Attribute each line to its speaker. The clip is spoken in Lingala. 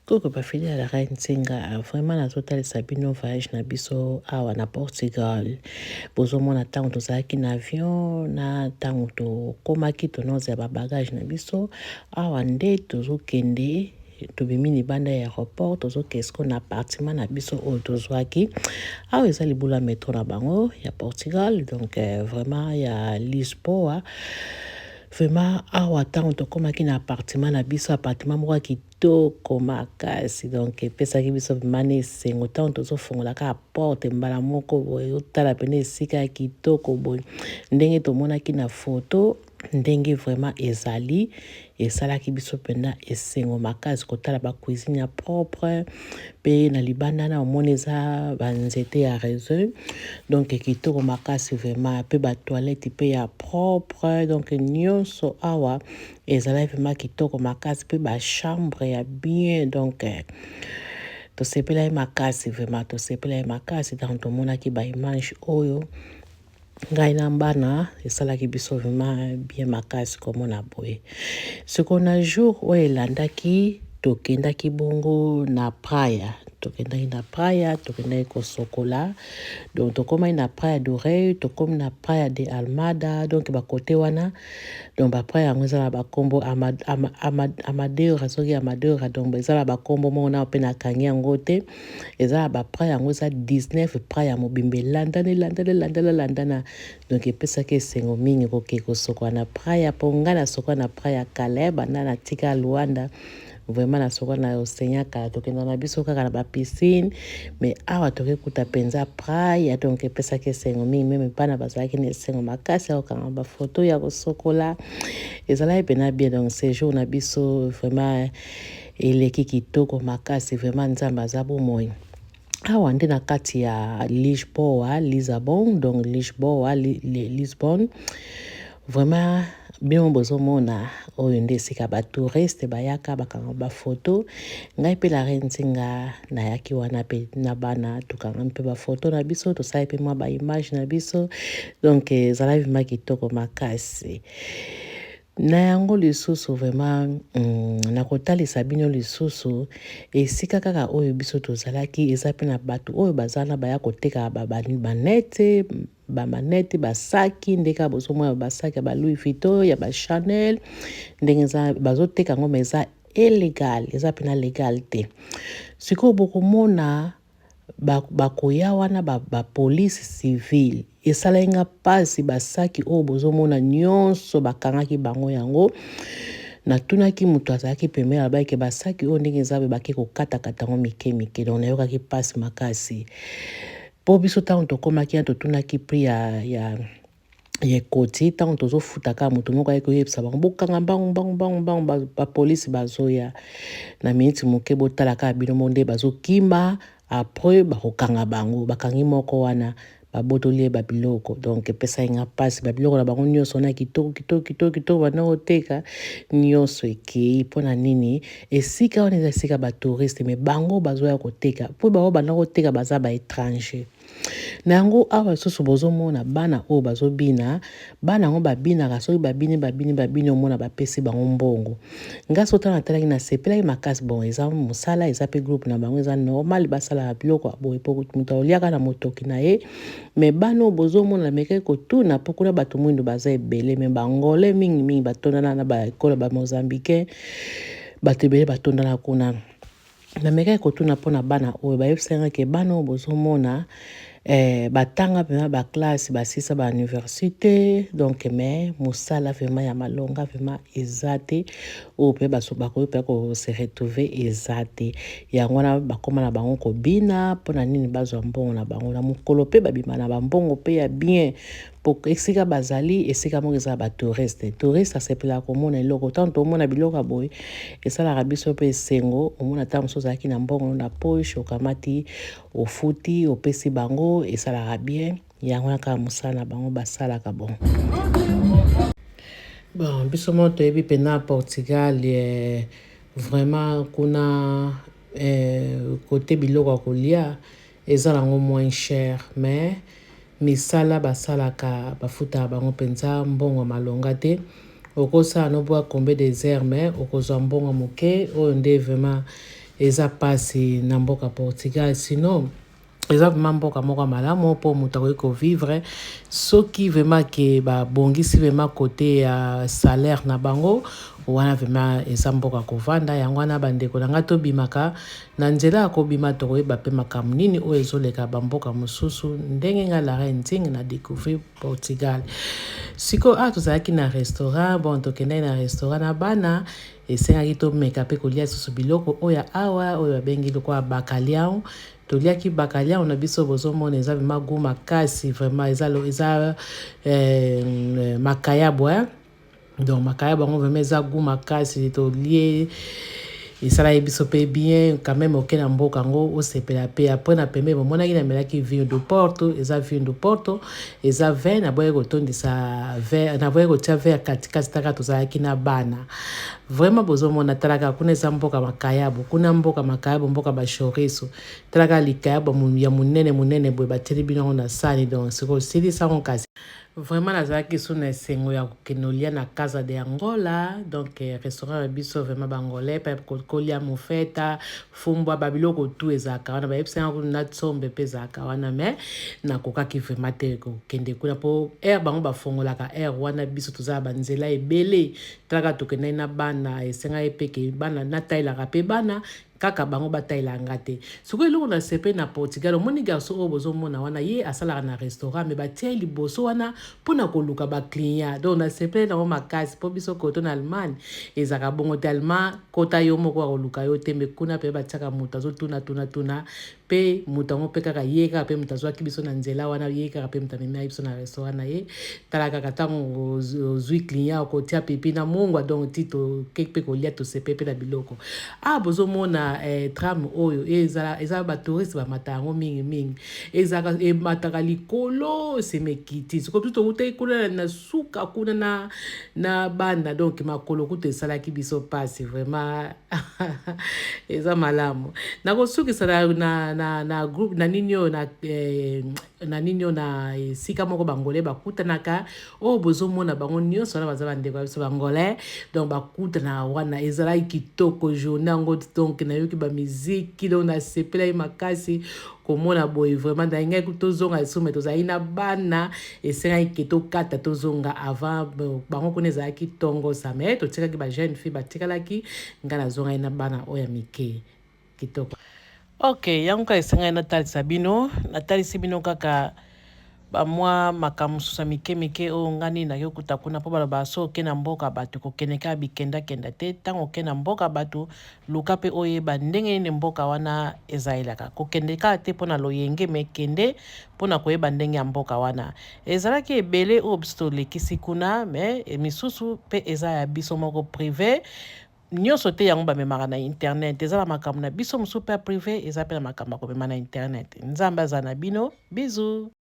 Speaker 1: Koko ba fidèle ya la reine Nzinga, vraiment nazotalisa bino voyage na biso awa na Portugal. Bozomona ntango tozalaki na avion na ntango tokomaki tonozela ba bagage na biso awa nde tozokende tobimi libanda ya aéroport tozokende sikoyo na appartement na biso oyo tozwaki awa eza libula metro na bango ya Portugal donc vraiment ya Lisboa. Vraiment awa ntango tokomaki na appartement na biso appartement moko ya kitoko makasi donc epesaki biso vraiment na esengo ntango tozofongola kaka porte mbala moko boye otala mpena esika ya kitoko boye ndenge tomonaki na foto ndenge vraiment ezali esalaki biso mpenza esengo makasi kotala bacuisine ya propre mpe na libanda na omoni eza banzete ya raisin donc kitoko makasi vraiment mpe batoilette mpe ya propre donc nyonso awa ezalaki vraiment kitoko makasi mpe bachambre ya bien donc tosepelaki makasi vraiment tosepelaki makasi ntango tomonaki baimage oyo ngai na bana esalaki biso vraiment bien makasi komona boye. Sikoyo na jour oyo elandaki tokendaki bongo na praia, tokendaki na praia tokendaki kosokola donc tokomaki na praia do rei tokomi na praia de almada donc bakote wana donc bapraia yango eza na bakombo amadeura soki amadeura donc eza na bakombo moko na mpe nakangi yango te. Eza na ba pra yango eza 19 pra ya mobimba elandana elandana elandana elandana donc epesaki esengo mingi koke kosokola na pra ya mpo ngai nasokola na pra ya kala banda natika Luanda vraiment nasokola na océan kala tokenda na biso kaka na ba piscine mais awa tokekuta mpenza pra ya donc epesaki esengo mingi meme bana bazalaki na esengo makasi ya kokanga bafoto ya kosokola ezalaki mpena bien donc séjour na biso vraiment Eleki kitoko makasi vraiment nzambe aza bomoi. Awa nde na kati ya Lisboa, Lisabon, donc Lisboa, Lisbonne. Vraiment bino bozomona oyo nde esika ba touriste bayaka bakanga ba photo. Ngai mpe la reine Nzinga nayaki wana mpe na bana tokanga mpe ba photo na biso, tosali mpe mwa ba image na biso. Donc ezalaki vraiment kitoko makasi. Na yango lisusu vraiment nakotalisa bino lisusu esika kaka oyo biso tozalaki eza pe na bato oyo baza na baya koteka banete bamanete basaki nde kaka bozomona basaki ya ba Louis Vuitton ya ba Chanel ndenge eza bazoteka yango ma eza illegal eza pena legal te sikoyo bokomona bakoya wana ba, ba police civile esalaki nga mpasi basaki oyo bozomona nyonso bakangaki bango yango natunaki moto azalaki pembeni alobaki ke basaki oyo ndenge eza boye bake kokatakata yango mike mike donc nayokaki mpasi makasi mpo biso ntango tokomaki ya totunaki prix ya, ya ya ekoti ntango tozofuta kaka moto moko aye koyebisa bango bokanga mbangu mbangu mbangu mbangu bapolisi bazoya na miniti moke botala kaka bino mo nde bazokima apres bakokanga bango bakangi moko wana babotoli ye babiloko donc epesaki nga mpasi babiloko na bango nyonso wana kitoko kitoko kitoko kitoko banda koteka nyonso ekei mpo na nini esika wana eza esika batouriste me bango bazoya koteka mpo bango banda koteka baza baétranger Na yango awa lisusu bozomona bana oyo bazobina, bana yango babinaka soki babini babini babini omona bapesi bango mbongo. Nga soki ntango natalaki nasepelaki makasi bon eza mosala eza pe groupe na bango eza normal basalaka biloko ya boye po moto akoliaka na motoki na ye mais bana oyo bozomona namekaki kotuna po kuna bato mwindu baza ebele mais ba angolais mingi mingi batondana na ba ekolo ba mozambicain bato ebele batondana kuna. Namekaki kotuna mpo na bana oyo bayebisaki nga ke bana oyo bozomona eh, batanga mpenza baklasse basisa ba université donc mais mosala vraiment ya malonga vraiment eza te oyo mpe bakoki mpe kose retrouver eza te yango wana bakoma na bango kobina mpo na nini bazwa mbongo na bango na mokolo mpe babima na bambongo mpe ya bien Po esika bazali esika moko eza ba touriste touriste asepelaka komona eloko ntango tomona biloko ya boye esalaka biso mpe esengo omona ntango mosusu ozalaki na mbongo na poche okamati ofuti opesi bango esalaka bien yango wana kaka mosala na bango basalaka bon bon biso moko toyebi mpena Portugal eh, vraiment kuna eh, kote biloko ya kolia Eza nango moins cher mais misala basalaka bafutaka bango penza mbongo ya malonga te okosala no bwa combien des heures mais okozwa mbongo moke oyo nde vraiment. Eza pasi na mboka Portugal sinon eza vraiment mboka moko ya malamu mpo moto akoki kovivre soki vraiment ke babongisi vraiment kote ya salaire na bango wana. Vraiment eza mboka kovanda. Yango wana, bandeko na ngai, tobimaka na nzela ya kobima, tokoyeba mpe makambo nini oyo ezoleka bamboka mosusu. Ndenge ngai La Reine Nzinga na découvrir Portugal. Sikoyo awa tozalaki na restaurant. Bon, tokendaki na restaurant na bana, esengaki tomeka mpe kolia lisusu biloko oyo awa oyo babengi lokola bacalhau. Toliaki bacalhau na biso, bozomona eza vraiment goût makasi. Vraiment eza makayabo, eh? Donc makayabo yango vraiment eza goût makasi. Tolie, esalaki biso mpe bien quand même. Oke na mboka yango, osepela mpe. Après, na pembe bomonaki namelaki vinho do Porto. Eza vinho do Porto, eza vin. Naboyaki kotondisa verre, naboyaki kotia verre katikati taka tozalaki na bana. Vraiment bozomona, talaka kuna, eza mboka makayabo kuna, mboka makayabo, mboka bachouriço. Talaka likayabo ya monene monene boye, batieli bino yango na sani. Donc sikoyo osilisa yango. Kasi vraiment nazalaki so na esengo ya kokende olia na Casa de Angola, donc restaurant ya biso vraiment bangolais mpe kolia mofeta, fumbwa, babiloko tu ezalaka wana. Bayebisanga kuna na tsombe mpe ezalaka wana, mais nakokaki vraiment te kokende kuna mpo heure bango bafongolaka, heure wana biso toza na banzela ebele. Talaka, tokendaki na bana, esengaki mpe ke bana natayelaka mpe bana kaka bango batayela nga te. Sikoyo eloko na sepe na Portugal, omoni garçon oyo bozomona wana, ye asalaka na restaurant, mais batia ye liboso wana mpona koluka baclient. Donc nasepeli nango makasi mpo biso koto na Allemagne ezalaka bongo te. Allemagne, kota yo moko, akoluka yo te, mais kuna mpe batiaka moto azotuna tuna tuna mpe moto yango mpe kaka ye kaka mpe moto azwaki biso na nzela wana, ye kaka mpe moto amemaki biso na restaurant na ye. Tala kaka, ntango ozwi client, okotia pipi na mungwa. Donc ti toke mpe kolia, tosepe mpe na biloko. Awa bozomona tram oyo eza batouriste bamata yango mingimingi. Ezalaka emataka likolo, nsima ekiti. Sikoyo biso tokutaki kuna na suka kuna na banda, donc makolo kutu esalaki biso mpasi. Vraiment eza malamu. Nakosukisa na groupe na nini oyo na nini oyo na esika moko bangolais bakutanaka. Oyo bozomona bango nyonso wana baza bandeko ya biso bangolais. Donc bakutanaka wana, ezalaki kitoko journée yango. Donc nayoki bamiziki, donc nasepelaki makasi komona boye. Vraiment nalingaki tozonga lisusu, mais tozalaki na bana, esengaki ke tokata, tozonga avant bango. Kuna ezalaki ntongo sa, mais totikaki bajeune fille batikalaki, ngai nazongaki na bana oyo ya mike. Kitoko. Ok, yango kaka esengaki natalisa bino. Natalisi bino kaka bamwa makambo mosusu ya mike mike oyo nga nini nakoki kokuta kuna, mpo baloba so oke na mboka bato, kokende kaka bikendakenda te. Ntango oke na mboka bato, luka mpe oyeba ndenge nini mboka wana ezalelaka. Kokende kaka te mpona loyenge, mais kende mpona koyeba ndenge ya mboka wana ezalaki. Ebele oyo biso tolekisi kuna, mais misusu mpe eza ya biso moko privé. Nyonso te yango bamemaka na internet. Eza na makambo na biso mosusu mpe ya privé, eza mpe na makambo ya komema na internet. Nzambe aza na bino. Bisous.